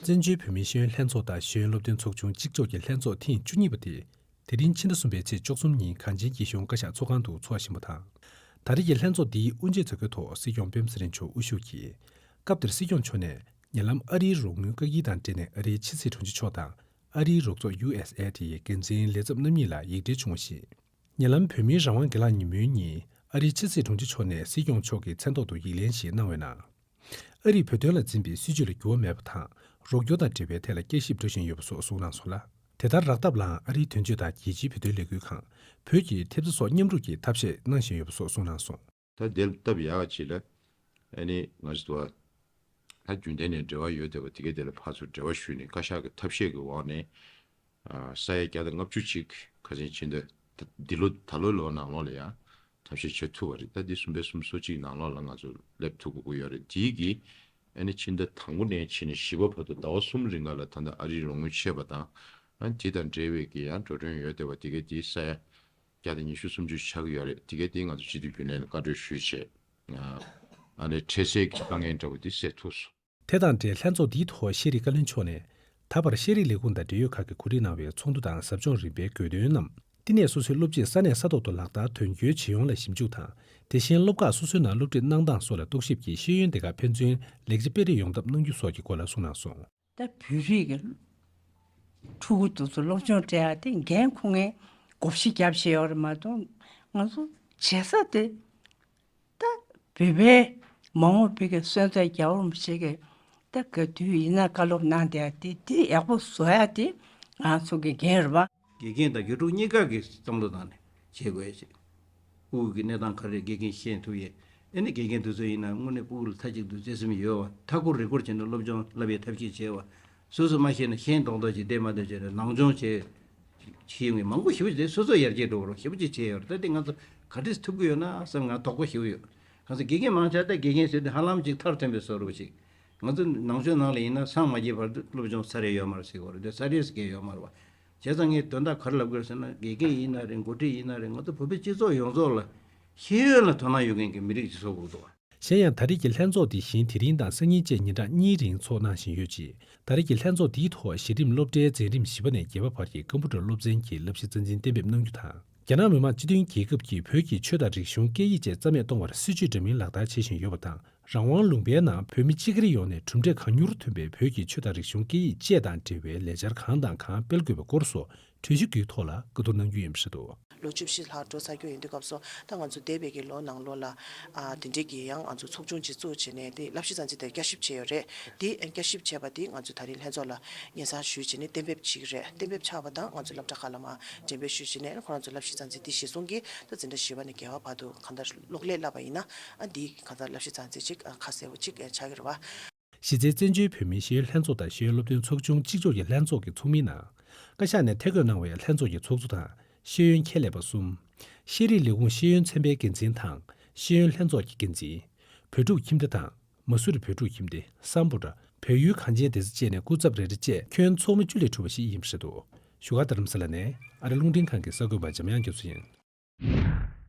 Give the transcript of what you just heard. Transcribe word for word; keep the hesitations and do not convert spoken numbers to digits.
བཙན་བྱོལ་བོད་མིའི་ཤེས་ཡོན་ལྷན་ཚོགས་དང་ཤེས་ཡོན་སློབ་སྟོན་ཚོགས་ཆུང་གཅིག་ལྕོགས་ཀྱི་ལྷན་ཚོགས་ཐེངས་བཅུ་གཉིས་པ་དེ། དེ་རིང་ཕྱི་ཟླ་གསུམ་པའི་ཚེས་བཅུ་གསུམ་ཉིན་གངས་ཅན་སྐྱིད་གཤོངས་བཀའ་ཤག་ཚོགས་ཁང་དུ་འཚོགས་བཞིན་པ་དང་། ད་རེས་ཀྱི་ལྷན་ཚོགས་འདིའི་དབུ་འབྱེད་མཛད་སྒོའི་ཐོག་སྲིད་སྐྱོང་སྤེན་པ་ཚེ་རིང་མཆོག་དབུ་བཞུགས་ཀྱིས། སྐབས་དེར་སྲིད་སྐྱོང་མཆོག་ནས་ཉེ་ལམ་ཨ་རིའི་རོགས་དངུལ་བཀག་སྐྱིལ་དང་འབྲེལ་ནས་ཨ་རིའི་ཕྱི་སྲིད་དྲུང་ཆེ་མཆོག་དང་། ཨ་རིའི་རོགས་ཚོགས་ཡུ་ཨེས་ཨེ་ཌི་ཡི་འགན་འཛིན་ལས་ཚབ་རྣམ་གཉིས་ལ་ཡིག་འབྲེལ་བྱུང་བ་ཞིག་ཉེ་ལམ་བོད་མིའི་རང་དབང་སྒེར་ལངས་ཉིན་མོའི་ཉིན། ཨ་རིའི་ཕྱི་སྲིད་དྲུང་ཆེ་མཆོག་ནས་སྲིད་སྐྱོང་མཆོག་གི་མཚན་ཐོག་ཏུ་ཡིག་ལན་ཞིག་གནང་བའི་ནང་། ཨ་རིས་བོད་དོན་ལ་འཛིན་པའི་སྲིད་བྱུས་ལ་འགྱུར་བ་མེད་པ་དང་། རོགས་སྐྱོར་དང་འབྲེལ་བའི་ཐད་ལ་བསྐྱར་ཞིབ་འགྲོ་བཞིན་ཡོད་པ་སོགས་གསུངས་གནང་སོང་ལ། དེ་ལྟར་རག་ཐབས་ལའང་ཨ་རིའི་དོན་གཅོད་དང་རྒྱལ་སྤྱིའི་བོད་དོན་ལས་འགུལ་ཁང་། བོད་ཀྱི་ཐེབས་རྩ་སོགས་མཉམ་རུབ་ཀྱིས་ཐབས་ཤེས་གནང་བཞིན་ཡོད་པ་སོགས་གསུངས་གནང་སོང་། ད་དེར་སྟབས་ཡག་ཅིག་ལ། ཨ་ནི་ང་ཚོ་ད་རྒྱུན་ལྡན་ནས་འབྲེལ་བ་ཡོད་བསྡད་པ་དེ་གའི་དེ་ལ་ཕར་ཚུར་འབྲེལ་བ་ཞུས་ནས་བཀའ་ཤག་གི་ཐབས་ཤེས་ཀྱི་འོག་ནས། ཨ། ས་ཡ་བརྒྱ་དང་ལྔ་བཅུ་ཅིག་ཁ་སང་ཕྱི་ཟླ་ད་འདི་ལོ་ད་ལོའི་ལོ་ནང་ལོགས་ལ་ཡང་ཐབས་ཤེས་བྱེད་ཐུབ་པ་རེད། ད་འདི་གསུམ་པའི་གསུམ་སོ་གཅིག་ནང་ལོགས་ལ་ང་ཚོ་སླེབས་ཐུབ་དགོས་ཀྱི་ཡོད་རེད། དེའི་གི་ཨ་ནི་ཕྱི་ཟླ་དང་པོ་ནས་ཕྱིན་ནས་བཞི་པ་བར་དུ་ཟླ་བ་གསུམ་རིང་ག་ལ་ད་ལྟ་ཨ་རིའི་རོགས་དངུལ་ཆད་པ་དང་། ཨ། དེ་དང་འབྲེལ་བའི་གི་ཡང་འགྲོ་གྲོན་ཡོད་བསྡད་པ་དེ་གའི་དེའི་ས་ཡ་བརྒྱ་དང་ཉི་ཤུ་སུམ་ཅུ་ཆགས་ཀྱི་ཡོད་རེད། དེ་གའི་དེ་ང་ཚོ་སྤྱི་འཐུས་རྒྱུན་ལས་ལ་བཀའ་འཁྲོལ་ཞུས་བྱས། ཨ་ནི་འཕྲལ་སེལ་གྱི་དཀའ་ངལ་འདྲ་བོ་དེ་སེལ་ཐུབ་སོང་། དེ་དང་འབྲེལ་ལྷན་ཚོགས་འདིའི་ཐོག་ཤེས་རིག་བཀའ་བློན་མཆོག་ནས། ད་བར་ཤེས་རིག་ལས་ཁུངས་དང་འབྲེལ་ཡོད་ཁག་གིས་གོ་སྒྲིག་གནང་བའི་ཚོགས་འདུ་དང་ཟབ་སྦྱོང་རིམ་པའི་དགོས་འདུན་རྣམས། བསྟི་གནས་སོ་སོའི་སློབ་སྤྱིས་ས་གནས་ས་ཐོག་ཏུ་ལག་བསྟར་དོན་འཁྱོལ་བྱེད་ཡོང་ལ་ཞིབ་འཇུག་དང་། དེ་བཞིན་སློབ་ཁག་སོ་སོའི་ནང་སློབ་ཁྲིད་གནང་སྟངས་སོགས་ལ་རྟོག་ཞིབ་ཀྱིས་ཤེས་ཡོན་སྡེ་ཁག་ཕན་ཚུན་ལེགས་ཆ་སྤེལ་རེས་ཡོང་ཐབས་གནང་རྒྱུ་སོགས་ཀྱི་སྐོར་ལ་གསུངས་གནང་སོང་། ད་བོད་རིགས་ཀྱི་ཕྲུ་གུ་དེ་ཚོ་སློབ་སྦྱོང་སྤྲད་ཡ་དེ་འགན་ཁུར་མཁན་བགོ་བཤའ་རྒྱབ་བྱས་ཡོད་རེད་མ་གཏོགས། ང་ཚོ་བྱེད་ས་དེ་ད་བོད་པའི་མ་འོངས་པའི་གི་སོན་རྩ་རྒྱལ་བ་རིན་པོ་ཆེ་གི་ད་ག་དུས་ཡིན་ན་བཀའ་སློབ་གནང་བསྡད་ཡ་དེ་དེ་ཡག་པོ་བཟོ་ཡ་དེ་ང་ཚོ་གི་འགན་རེད་པ། དགེ་རྒན་དང་དགེ་ཕྲུག་གཉིས་ཀ་གི་བསམ་བློ་བཏང་ནས་བྱེད་དགོས་ཡ་ཅིག་ཕྲུ་གུ་གི་གནས་སྟངས་ག་རེ་དགེ་རྒན་ཤེས་ཐུབ་ཡས། ཨེ་ནི་དགེ་རྒན་དེ་ཚོ་ཡིན་ན་དངོས་གནས་ཕྲུ་གུ་ལ་མཐའ་གཅིག་ཏུ་བརྩེ་སེམས་ཡོད་པ། མཐའ་འཁོར་རི་སྐོར་བྱས་ནས་སློབ་སྦྱོང་བསླབ་པའི་ཐབས་ཤེས་བྱས་པ། སོ་སོ་མ་ཤེས་ན་ཤེས་མདོག་མདོག་ཅིག་བསྡད་མ་བསྡད་བྱས་ནས་ནང་སྦྱོང་བྱས། བྱེད་ཡོང་མཁན་མང་པོ་ཞེ་པོ་ཅིག་དེ་སོ་སོ་ཡར་རྒྱས་འགྲོ་བར་ཞེ་པོ་ཅིག་བྱས་ཡོད་རེད། ད་དེ་ང་ཚོ་ག་འདྲས་ཐུབ་ཀྱི་ཡོད་ན་བསམ་ང་དོགས་པ་ཞེ་པོ་ཡོད། ང་ཚོ་དགེ་རྒན་མང་ཆེ་ད་དགེ་རྒན་ཟེར་དུས་ཧ་ལམ་ཅིག་མཐར་ཐོན་པའི་བཟོ་འདྲ་ཅིག་ང་ཚོ་ནང་ཆོས་ནང་ལ་ཡིན་ན་སངས་མ་རྒྱས་བར་དུ་སློབ་སྦྱོང་ཚར་རེ་ཡོད་མ་རེད་ཟེར་གྱི་ཡོད་རེད། དེ་ཚར་རེ་ཟེར་མཁན་ཡོད་མ་རེད་པ། བྱས་ཙང་ངས་དོན་དག་ག་རེ་ལབ་དགོས་ཟེར་ན་དགེ་རྒན་ཡིན་ན་རེད། འགོ་ཁྲིད་ཡིན་ན་རེད། ང་ཚོ་བོད་པའི་སྤྱི་ཚོགས་ཡོངས་རྫོགས་ལ་ཤེས་ཡོན་ལ་དོ་སྣང་ཡོད་མཁན་གྱི་མི་རིགས་ཅིག་བཟོ་དགོས་འདུག་པ། གཞན་ཡང་ད་རེས་ཀྱི་ལྷན་ཚོགས་འདི་བཞིན་དེ་རིང་དང་སང་ཉིན་བཅས་ཉིན་གྲངས་གཉིས་རིང་ཚོགས་གནང་བཞིན་ཡོད་ཅིང་། ད་རེས་ཀྱི་ལྷན་ཚོགས་འདིའི་ཐོག་གཞི་རིམ་སློབ་གྲྭའི་འཛིན་རིམ་བཞི་པ་ནས་བརྒྱད་པ་བར་གྱི་ཀམ་པུ་ཊར་སློབ་ཚན་གྱི་བསླབ་གཞི་རྩ་འཛིན་གཏན་འབེབས་གནང་རྒྱུ་དང་། རྒྱ་ནག་མི་དམངས་སྤྱི་མཐུན་རྒྱལ་ཁབ་ཀྱིས་བོད་ཀྱི་ཆོས་དང་རིག་གཞུང་སྐད་ཡིག་བཅས་རྩ་མེད་གཏོང་བར་སྲིད་བྱུས་འདྲ་མིན་ལག་བསྟར་བྱེད་བཞིན་ཡོད་པ་དང་། རང་དབང་ལུང་པའི་ནང་བོད་མི་སྤྱི་སྒེར་ཡོངས་ནས་གྲུབ་འབྲས་གང་མྱུར་ཐོན་པའི་བོད་ཀྱི་ཆོས་དང་རིག་གཞུང་སྐད་ཡིག་བཅས་དང་འབྲེལ་བའི་ལས་འཆར་གང་དང་གང་སྤེལ་དགོས་པའི་སྐོར་སོགས་གྲོས་གཞི་བརྒྱུད་ཐོག་ལ་བཀའ་བསྡུར་གནང་རྒྱུ་ཡིན་པ་རེད་འདུག། ལོ་བཅུ་བཞི་ལྷག་འགྲོ་ཚར་རྒྱུ་ཡིན་དུས་སྐབས་སུ། ད་ང་ཚོ་འདས་པའི་གི་ལོ་ནང་ལོགས་ལ། ཨ། དེ་འདྲའི་གི་ཡང་ང་ཚོ་ཚོགས་ཆུང་ཅིག་བཙུགས་བྱས་ནས་དེ་བསླབ་གཞི་རྩ་འཛིན་དེ་བསྐྱར་ཞིབ་བྱས་ཡོད་རེད། དེ་བསྐྱར་ཞིབ་བྱས་པ་དེ་ང་ཚོ་ད་རིང་ལྷན་ཚོགས་ལ་སྙན་སེང་ཞུས་བྱས་ནས་གཏན་འབེབས་བྱས་ཀྱི་རེད། གཏན་འབེབས་ཆགས་པ་དང་ང་ཚོ་སློབ་གྲྭ་ཁག་ལ་མར་འགྲེམས་སྤེལ་ཞུས་བྱས་ནས་ཁོ་རང་ཚོ་བསླབ་གཞི་རྩ་འཛིན་དེ་གཞིར་བཟུང་གིས་ད་འཛིན་གྲྭ་བཞི་པ་ནས་བརྒྱད་པ་བར་དུ་གང་ལྟར་གློག་ཀླད་བསླབ་པ་ཡིན་ན། ཨ། འདི་གང་ལྟར་བསླབ་གཞི་རྩ་འཛིན་ཅིག་ཨ། ཁ་གསལ་པོ་ཅིག་ཨ། ཆགས་ཀྱི་རེད་པ། གཞི་རྩའི་བཙན་བྱོལ་བོད་མིའི་ཤེས་ཡོན་ལྷན་ཚོགས་དང་ཤེས་ཡོན་སློབ་སྟོན་ཚོགས་ཆུང་གཅིག་ལྕོགས་ཀྱི་ལྷན་ཚོགས་ཀྱི་ཚོགས་མིའི་ནང་། བཀའ་ཤག་ནས་ཐད་བསྐོས་གནང་བའི་ལྷན་ཚོགས་ཀྱི་ཚོགས་གཙོ་དང་ཤེས་ཡོན་ཁྱད་ལས་པ་གསུམ། ཤེས་རིག་ལས་ཁུངས་ཤེས་ཡོན་ཚན་པའི་འགན་འཛིན་དང་ཤེས་ཡོན་ལྷན་ཚོགས་ཀྱི་འགན་འཛིན། བོད་ཕྲུག་ཁྱིམ་སྡེ་དང་། མ་སུ་རི་བོད་ཕྲུག་ཁྱིམ་སྡེ། སམ་བྷོ་ཊ། བལ་ཡུལ་གངས་ཅན་སྡེ་ས་བཅས་ནས་སྐུ་ཚབ་རེ་རེ་བཅས་ཁྱོན་ཚོགས་མི་བཅུ་ལས་གྲུབ་པ་ཞིག་ཡིན་པ་རེད་འདུག། བཞུགས་སྒར་རྡ་རམ་ས་ལ་ནས་ཨ་རི་རླུང་འཕྲིན་ཁང་གི་གསར་འགོད་པ་འཇམ་དབྱངས་རྒྱ་མཚོ་ཡིན།